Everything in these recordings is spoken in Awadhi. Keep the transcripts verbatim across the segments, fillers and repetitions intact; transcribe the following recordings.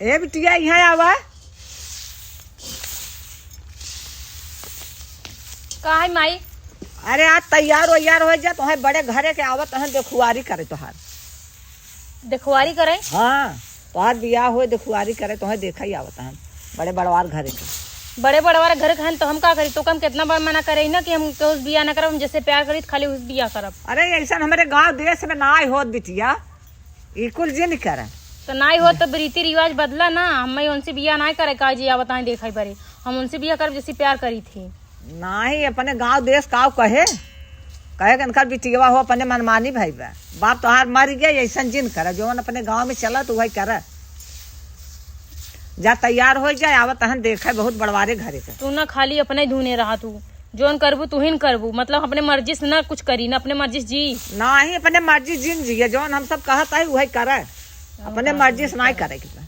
ए बिटिया, यहाँ आवा। का है माई? अरे, आज तैयार वैयार होइ जा, तोहे बड़े घरे के आवत हैं देखुआरी करे तोहार। देखुआरी करे? हाँ, तोहार बियाह होए, देखुआरी करे, तोहे देखा ही आवत हैं बड़े बड़वार घरे के। बड़े बड़वार घर के हन तो हम का करी? तो हम कितना बार मना करे ना कि हम केहू से बियाह ना करब, हम जैसे प्यार करी खाली उस बियाह करब। अरे, ऐसा हमरे गांव देश में ना होत बिटिया। ई कुल जिन करे। तो नाई हो तो रीति रिवाज बदला ना, हमें उनसे बियाह नाई करे का जी, आवत आए देखे बरे। हम उनसे बियाह करब जैसी प्यार करी थी। नाई, अपने गांव देश काव कहे, कहे कि इनकर बिटिया हो, अपने मनमानी भई बा। बाप तोहार मर गया, ऐसन जिन करे, जौन अपने गांव में चला तो वही करे। जा तैयार हो जाए, आवत हन देखे बहुत बड़वारे घरे के। तू ना खाली अपने धुने रहा तू। जौन करबू, तुहिन करबू, मतलब अपने मर्जी से ना कुछ करी, ना अपने मर्जी से जी। नाही, अपने मर्जी जिन जिए, जौन हम सब कहत है, उहे करे। अपने मर्जी से नाही करे के बा।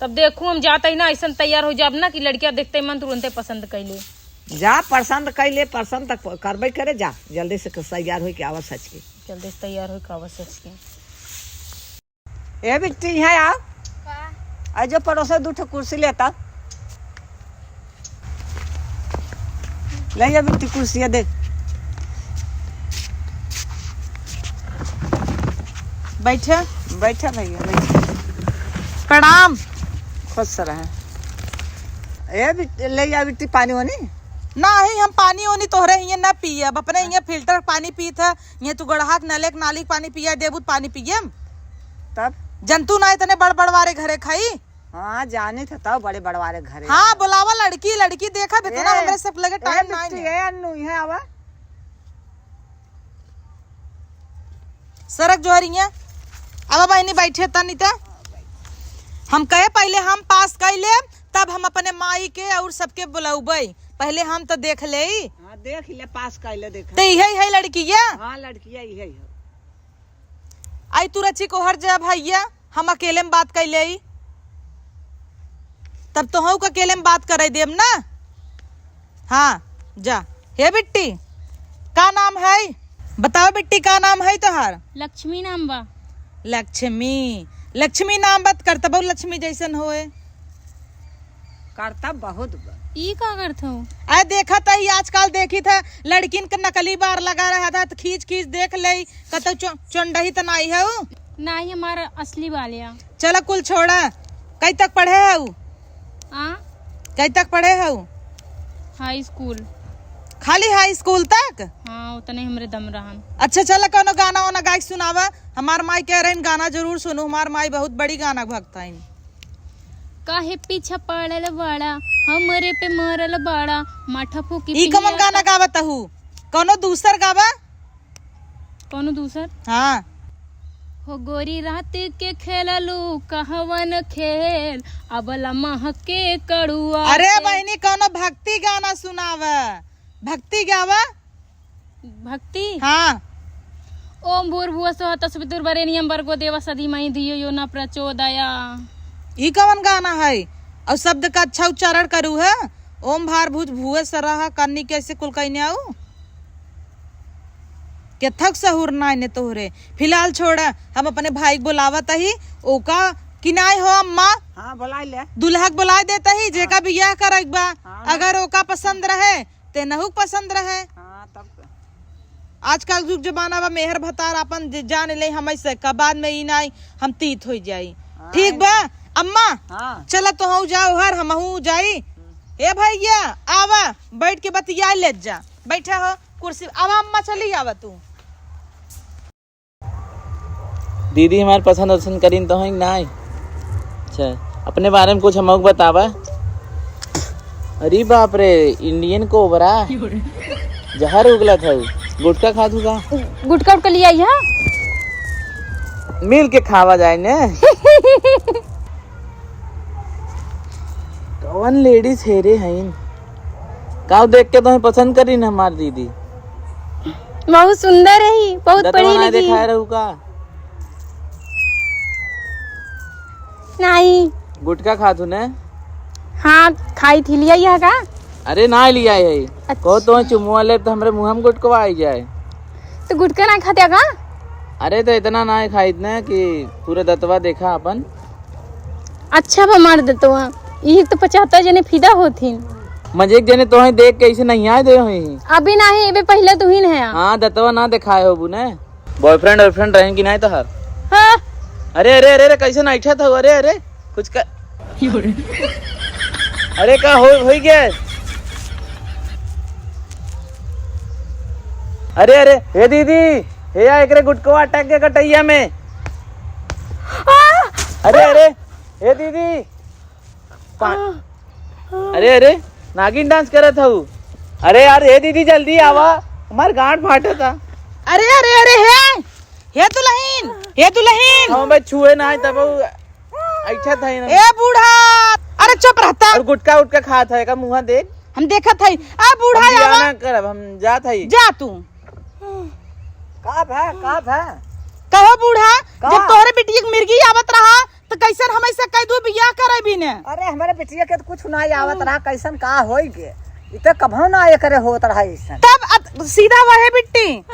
तब देखू, हम जात ही ना, ऐसन तैयार हो जाब ना कि लड़किया देखते ही मन तुरंते पसंद कैले। जा, पसंद कैले, पसंद तक करबे करे, जा, जल्दी से तैयार होई के आवा सच के। जल्दी से तैयार होई के आवा सच के। ए बिट्टी, यहाँ आ। का? आ जो पड़ोस से दू ठो कुर्सी लेता। ले आ बिट्टी, कुर्सी दे। बैठे। बैठा भैया, बैठा। प्रणाम। खुश रहे। ए बिट्टी, ले आ बिट्टी, पानी वानी। नाही, हम पानी वानी तोहरे हिये ना पियब, अपने हिये फिल्टर पानी पीत है। ये तू गड़हा के नले के नाली के पानी पिया देबू त पानी पियम। तब? जंतु ना इतने बड़ बड़वारे घरे खाई। हाँ, जाने थे तब बड़े बड़वारे घरे। हाँ, बुलावा लड़की, लड़की देखा, इतना ए, हमरे सब लगे ए, टाइम ना बिट्टी, है। ए, अन्नू, यहाँ आवा। सरक जोहरिया, अब बहिनी बैठे तनी त। हम कहे पहले हम पास कर ले, तब हम अपने माई के और सबके बुलाउबे। पहले हम तो देख ले। हाँ, देख ले, पास कर ले, देख। तो यही है लड़किया? हाँ, लड़किया यही है। आई तू रची को हर जा भैया, हम अकेले में बात कर ले। तब तोहू का अकेले में बात करे देब ना। हाँ, जा। हे बिट्टी, का नाम है? बताओ बिट्टी, का नाम है तोहार? लक्ष्मी नाम बा। लक्ष्मी, लक्ष्मी नाम बा त करतबो लक्ष्मी जैसन होए। करतब बहुत बा। ई का करत हो? अरे देखा त ही आजकल देखी था लड़किन के नकली बार लगा रहा था त खींच खींच देख ले, कतौ चो-, चोंडही त नाई है उ? नाही, हमार असली बालिया। चला कुल छोड़ा, कई तक पढ़े हऊ? आ? कई तक पढ़े हऊ? हाई स्कूल। खाली हाई स्कूल तक? हाँ, उतने हमरे दम रहन। अच्छा, चला कौनो गाना वाना गाय के सुनावा। हमार माई कह रही गाना जरूर सुनू, हमार माई बहुत बड़ी गाना भक्त हईन। काहे पीछा पड़ल बाड़ा, हमरे पे मरल बाड़ा, माठा फूकी ई कौन पिया गाना का- गावत हऊ? कौनो दूसर गावा। कौनो दूसर? हाँ। हो गोरी रात के खेललू कहवन खेल, अब लमह के कड़ुआ अरे के। बहिनी, कौनो भक्ति गाना सुनावा, भक्ति गावा। भक्ति? हाँ। ओम भूर्भुवः स्वः तस्वितुर्वरेण्यं भर्गो देवस्य धीमहि धियो यो न प्रचोदया। ई कौन गाना है? और शब्द का अच्छा उच्चारण करू है। ओम भार भुज भुवे सरह कन्नी कैसे कुल कहने आऊ? केथक सहूर नाय ने तोहरे। फिलहाल छोड़, हम अपने भाई के बुलावत ही, ओका कि नाय हो अम्मा? हाँ, बुलाए ले। दुल्हा के बुलाए देत ही, जेका हाँ। बियाह करे के बा। हाँ, ना। अगर ओका पसंद रहे, ते नहू के पसंद रहे। हाँ, तब का। आजकल जुग जमाना बा, मेहर भतार आपन जे जान ले हम ऐसे का, बाद में ई नाय हम तीत हो जाई। हाँ, ठीक है बा, ना। अम्मा? हाँ। चला तोहू जाओ हर, हमहू जाई। हम्म। ए भैया, आवा, बैठ के बतिया लेत जा। बैठा हो कुर्सी, आवा अम्मा, चली आवा तू। दीदी हमार पसंद वसंद करीन तो हैं कि नाय? अच्छा, अपने बारे में कुछ हमको बतावा। अरे बाप रे, इंडियन कोबरा, जहर उगला था, गुटखा खात हूँ का? गुटखा उटखा लिया यहाँ? मिल के खावा जाए ने। कौन लेडीज है रे हईन? काव देख के तुम्हें पसंद करी न हमार दीदी? बहुत सुंदर रही, बहुत दतवा पढ़ी ना लिखी। देखाए रहू का? नहीं। गुटखा खात हूँ ने? हाँ, खाई थी, लिया यह का? अरे ना लिया है। अच्छा। कहो तो चुमुआ ले तो हमरे मुँह में गुटकवा आई जाए। तो गुटखा ना खाते का? अरे तो इतना ना खाई इतना कि पूरे दतवा देखा अपन। अच्छा बा, मार दतवा। इही तो पचहत्तर जने फिदा होथिन। मजे एक जने तोहे देख के ऐसे नहीं आए दे होई। अभी नाही, एबे पहिले तू ही न है। हाँ, दतवा ना दिखाए होबू ने। Boyfriend, boyfriend रहेन कि नाही तोहार? हाँ। अरे, अरे, अरे, अरे, कैसे ना ऐठा था? अरे, अरे, कुछ कर। अरे, का हो, होई गया? अरे, अरे, हे दीदी, हे या एकरे गुटकवा अटक गया कटैया में। आ! अरे, अरे, हे दीदी, पा-, आ, आ। अरे, अरे, नागिन dance करत हऊ। अरे यार, हे दीदी, जल्दी आवा, हमार गांड फाटत ह। अरे, अरे, अरे, हे, हे दुलहिन, हे दुलहिन। हम बे छुए ना है, तब वो ऐठा था ही ना। ए बूढ़ा, अरे चुप रहता। और गुटखा उटखा खात है का, मुँहा देख। हम देखत है। आ बूढ़ा, हम बियाह आवा। ना करब, हम जात है। जा तू। का भा, का भा? कहो बूढ़ा, का? जब तोहरे बिटिया के मिर्गी आवत रहा, तो कैसन हमैसे कह दू बियाह करे भी ने? अरे, हमरे बिटिया के तो कुछ ना आवत रहा, कैसन का होई गे? इ तो कभो ना एकरे होत रहा ऐसन। तब अत-, सीधा वहे बिट्टी।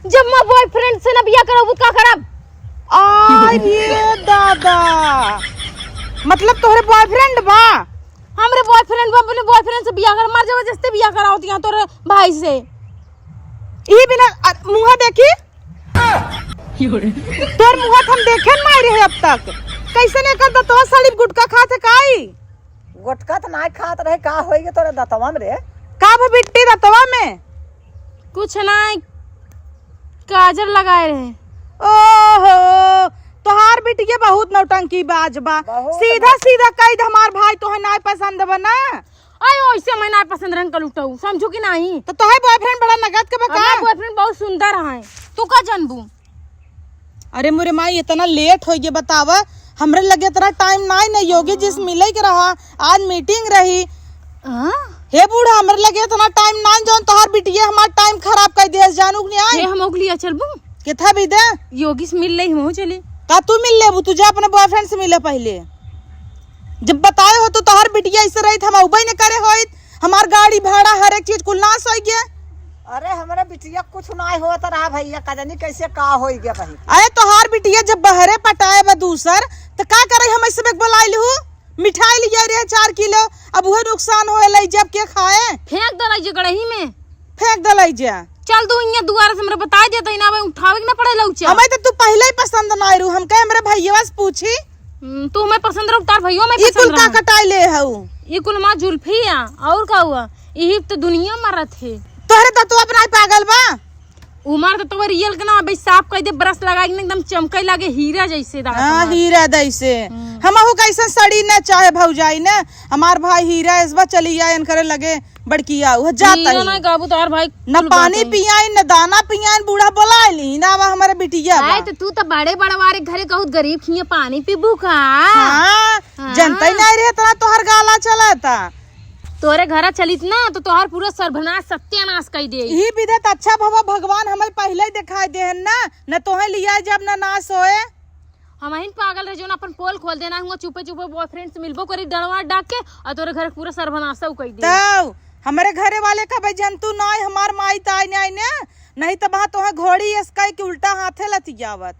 जब मैं boyfriend से ना बियाह करब, का करब? अरे दादा, मतलब तोहरे boyfriend बा? हमरे boyfriend बा, अपने boyfriend से बियाह कर, मार जबरदस्ती बियाह करावत यहाँ तोरे भाई से। ई बिना, अ, मुँह देखी, तोर मुँह हम देखे नाई रहे अब तक। कैसे ने कर दतवा साड़ी गुटखा खात है काई? गुटखा तो नाई खात रहे, का होई गे तोरे दतवा में रे? का भा बिट्टी दतवा में? कुछ नाई, काजल लगाए रहे। ओहो, तोहार बिटिया बहुत नौटंकी बाज बा। बहुत सीधा बा। सीधा कह दे, हमार भाई तोहे नाई पसंद बा ना। अरे, ओइसे हमें ना पसंद रहन कलुटऊ, समझू कि नाही? तो तोहार boyfriend बड़ा नगद के बा का? हमार boyfriend बहुत सुंदर है, तू का जानबू? अरे मोरे माई, इतना late हो गया, बतावा, हमरे लगे इतना time नाही, नहीं योगी जी से मिले के रहा, आज meeting रही। हाँ? हे बूढ़ा, हमरे लगे इतना time नाही, जौन तोहार बिटिया हमार time खराब कर दिया, जानू कि नाही? हे, हम ओकलिया चलबू? किथा भी दे। योगी से मिल ले, हम चली। का तू मिल लेबू? तू जा अपने boyfriend से मिले पहले। जब बताए हो तो तोहर बिटिया ऐसे रहित, हम अउबे न करे होइत। हमार गाड़ी भाड़ा हर एक चीज कुल नाश होइ गया। अरे हमरे बिटिया कुछ ना होत रहा भैया, का जानी कैसे का होइ गया बहिन। अरे तोहार बिटिया जब बहरे पटाए बा दूसर, त का करे हम ऐसे बेग बोलाइल हूँ? मिठाई लिया रहे चार किलो, अब उहे नुकसान होए लई जब के खाए। फेंक दे लई जे गड़ही में। फेंक दे लई जा। चल तू इहाँ दुआरे से हमरा बताई देता ही ना, भाई उठावे के ना पड़े लउचा। हमें तो तू पहले ही पसंद ना रू, हम कहे हमरे भैया से पूछी। हम्म, तू हमें पसंद रहो, तार भैया में ई पसंद कुल का रहा। कटाई ले हऊ? ई कुल माँ जुल्फी आ, और का हुआ? यही तो दुनिया मरत है। तोहरे तो तू अपना ही पागल बा। उमर तो तोहर रियल के ना, अबे साफ कह दे, brush लगा के ना एकदम चमके लागे हीरा जैसे दांत हाँ, मार। हीरा जैसे। हम्म। हमहू कैसन सड़ी न चाहे भौजाई न, हमार भाई हीरा ऐसबा चली आयन करे लगे। बड़किया, उहे जात हीरो ही। ना गाबू तोहार भाई न कुल पानी बाटे। पियाइन, न दाना पियाइन, बूढ़ा बोलाए ली, ना आवा हमारे बिटिया बा। आए तो तू तो बड़े बड़वारे घरे कहूत गरीब खिए पानी पीबू का? हाँ, हाँ। जनता ही नहीं रहे इतना तोहर गाला चलता। तोरे घरा चलित ना तो तोहार पूरा सर्वनाश सत्यानाश कई दे। यही विधत अच्छा भवा भगवान हमें पहले ही दिखाई देहन ना, न तोहे लिया जब न नाश होए। हमहिन पागल रहे, जौन अपन पोल खोल देना हुआ, चुपे चुपे boyfriend से मिलबो करी, डरवा डाक के, और तोरे घर के पूरा सर्वनाशा उ कई दे। तौ, हमरे घरे वाले कहबे, "जंतु नाय, हमार माई ताई नाय ने, नहीं तो वहाँ तोहे घोड़ी एसकाई के उल्टा हाथे लतियावत।"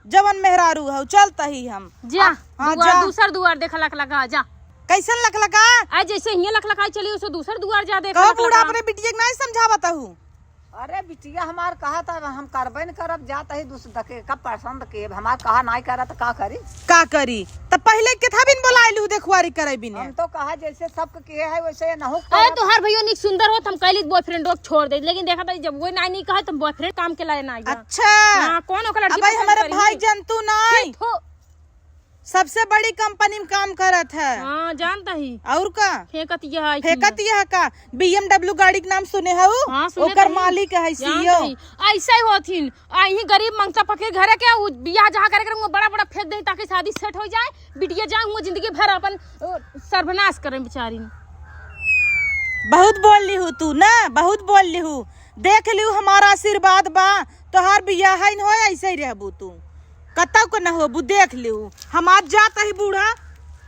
जवन मेहरारू हौ, चलता ही हम। जा, आ, हाँ, दुआर, जा। दूसर दुआर देख लक लगा, जा। कैसन लक लगा? आ, जैसे हियाँ लक लकाई चली, उसे दूसर दुआर जा देख कहो लक बूढ़ा लगा। अपने बिटिया के नाय समझावत हूँ। अरे बिटिया हमार कहा था, हम करबे न करब, जात ही दूसर दके का पसंद के, हमार कहा नाई करत का करी? का करी? त पहले किथा बिन बोलाइलू देखवारी करे बिने? हम तो कहा जैसे सबके किहे है वैसे ये नहु अरे करब। तोहार भैया निक सुंदर होत हम कहली boyfriend को छोड़ दे, लेकिन देखा था जब वो नाई नहीं कहा तो boyfriend काम के लाए ना आइया। अच्छा। हाँ, कौन ओकर लड़की अब भाई पसंद हमारे करी? भाई जंतु नाई। ठीक हो। सबसे बड़ी company में काम करत है। हाँ, जानता ही। और का? फेंकत यह है फेंकत इसमें। यह का? B M W गाड़ी के नाम सुने हऊ? हाँ, सुने ओकर तो ही। मालिक है जानता C E O। ही। ऐसा ही होथिन। आ, यही गरीब मंगता फकीर घरे के, उ बियाह जहाँ करे, करे, वो बड़ा, बड़ा फेंक दे ताकि शादी set हो जाए, बिटिया जाए, वो जिंदगी भर अपन, अ, सर्वनाश करे बेचारी। बहुत बोल लिहू तू ना, बहुत बोल लिहू। देख लिहू हमारा आशीर्वाद बा, तोहार बियाह है न हो, ऐसे ही रहबू तू। कतौ के न होबू, देख लिहू। हम आज जात ही बूढ़ा,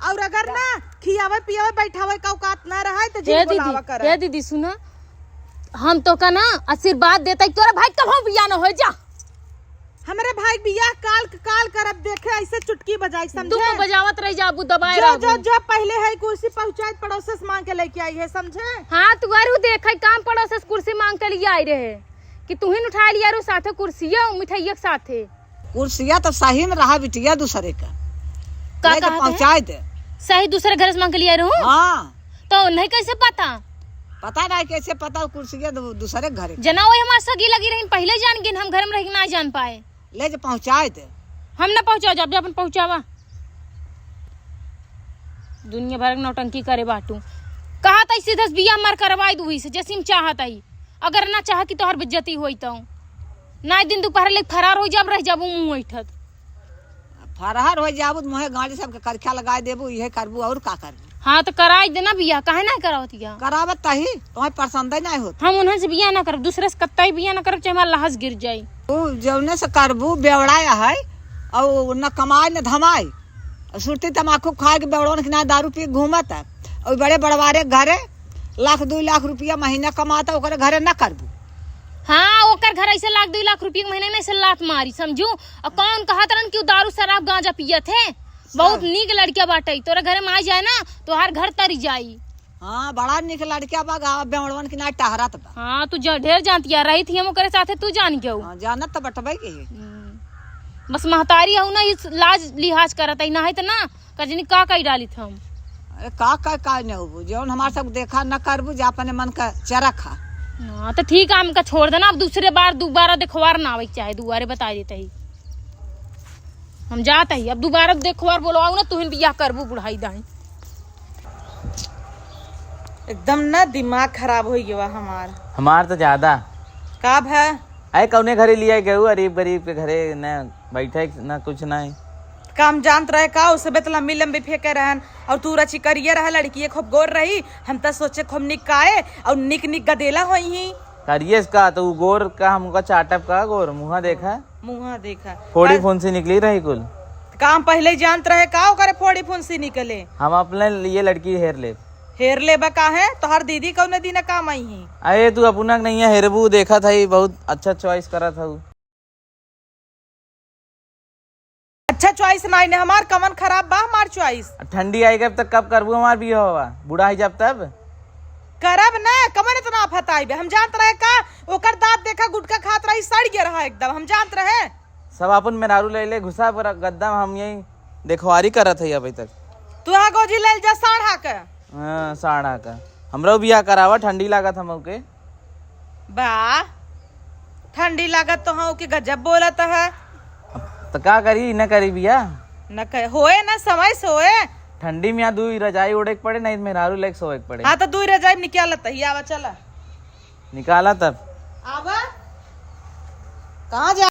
और अगर ना खियावे पियावे बैठावे का औकात ना रहे तो जिन ए दीदी, बोलावा करे। ए दीदी सुना, हम तो का ना आशीर्वाद देता ही, तोरा भाई कभो बियाह न हो जा। हमरे भाई के बियाह काल क काल करब, देखे ऐसे चुटकी बजाई, समझे? दुम बजावत रह जाबू, दबाए जो, रहबू। जो, जो पहिले है कुर्सी पहुँचाए, पड़ोसे से मांग के लेके आई है, समझे? हाँ, तू अरु देखे काम पड़ोसे से कुर्सी मांग के लिए आई रहे कि तू ही उठा लिया रू साथे कुर्सिया मिठाइया के साथे। कुर्सिया तो सही में रहा बिटिया दूसरे का। का ले जा कहत है? पहुँचाए दे। सही दूसरे घर से मांग के लिए आई रहू? हाँ। तो नहीं कैसे पता? पता नहीं कैसे पता, कुर्सिया दू-, दूसरे के घरे। जना वही हमार सगी लगी रही, पहिले जान गिन, हम घर में रह के ना जान पाए। ले जा पहुँचाए दे। हम ना पहुँचा, जब अपन पहुँचावा। दुनिया भर के नौटंकी करे बाटू। कहत ही सीधे से बियाह मार करवाई दू ही से, जैसे हम चाहत ही। अगर ना चाह कि तोहर बेइज्जती होई तो। ना दिन दोपहर ले फरार हो जाब, रह जाबू मुँह ऐठत। फरार हो जाबू तो मुँहे गाड़ी सबके करखा लगाए देबू, इहे करबू और का करबू? हाँ, तो कराई देना बियाह, काहे ना करावत या? करावत तही, तुम्हें पसंद ही नहीं होत। हम उन्हन से बियाह ना करब, दूसरे से कत्ता ही बियाह ना करब, चाहे हमार लहस गिर जाई। तू जौने से करबू, बेवड़ाया है, और न कमाए न धमाए, और सुरती तमाकू खाए के बेवड़वन के ना दारू पी के घूमत है, और बड़े बड़वारे घरे लाख दू लाख रुपया महीना कमाता, ओकरे घरे ना करबू। हाँ, ओकर घर ऐसे लाख दू लाख रुपया के महीना में ऐसे लात मारी, समझू? और कौन कहत रहन कि उ दारू शराब गांजा पियत है? बहुत सब। नीक लड़किया बाटे, तोरा घरे में आ जाए ना, तोहार घर तरी जाई। हाँ, बड़ा नीक लड़किया बा, गाँव बेवड़वन के ना टहरत बा। हाँ, तू जा-, ढेर जानतिया, रही थी हम ओकरे साथे, तू जान गयो। हाँ, जानत तो बटबे के है। हम्म। बस महतारी हऊ ना, इस लाज लिहाज करत है, ना है तो ना, कजनी का कई डालित हम। अरे का, का, का न होबू, जौन हमार सब देखा न करबू, जा अपने मन का चरा खा। हाँ, तो ठीक है, हमका छोड़ देना, अब दूसरे बार दोबारा देखवार ना आवे के चाहे, दुआरे बता देते ही। हम जात ही, अब दोबारा देखवार बोलवाऊ ना, तुहिन बियाह करबू बुढ़ाई दाई। एकदम ना दिमाग खराब हो गया हमार। हमार तो ज्यादा। का भा? अरे कौने घरे लिया गयू, अरीब गरीब के घरे न बैठे न कुछ नहीं। का हम जानत रहे का, उसे बे त लंबी लंबी फेंके रहन, और तू रची करिया रहा, लड़की खूब गोर रही, हम त सोचे खूब निक काए, और निक निक गदेला होई ही। करिए का, तो उ गोर का हमका चाटब का गोर, मुँहा देखा। मुँहा देखा। फोड़ी का फुंसी निकली रही कुल। का हम पहिले जानत रहे का ओकरे फोड़ी फुंसी निकले? हम अपने लिए लड़की हेर लेब। हेर लेबा काहे? तोहर दीदी कौने दिन काम आई ही? अरे तू अपना के नहीं है, हेरबू देखत है, बहुत अच्छा choice करत हऊ। अच्छा choice नाई ने हमार, कमन खराब बा हमार choice? ठंडी आई गब तक कब करबू हमार बियाह होवा? बूढ़ा ही जब तब? करब ना, कमन इतना आफत आई बे? हम जानत रहे का, ओकर दांत देखा गुटखा खात रही, सड़ गया रहा एकदम, हम जानत रहे। सब अपन मेहरारू ले ले घुसा पर गद्दा में, हम यही देखवारी करत है अभी तक। तू आ गोजी ले जा साढ़ा के। हाँ, साढ़ा का। हमरो बियाह करावा, ठंडी लागत हमहू के। बा, ठंडी लागत तो हाँ, ओके गजब बोलत है। त का करी, न करी बियाह? न कर, होए ना, समय से होए। ठंडी में यहाँ दुई रजाई ओढ़े के पड़े, नहीं तो मेहरारू लेके सोए के पड़े। हाँ, तो दुई रजाई निकालत ही, आवा चला। निकाला तब। आवा। कहाँ जा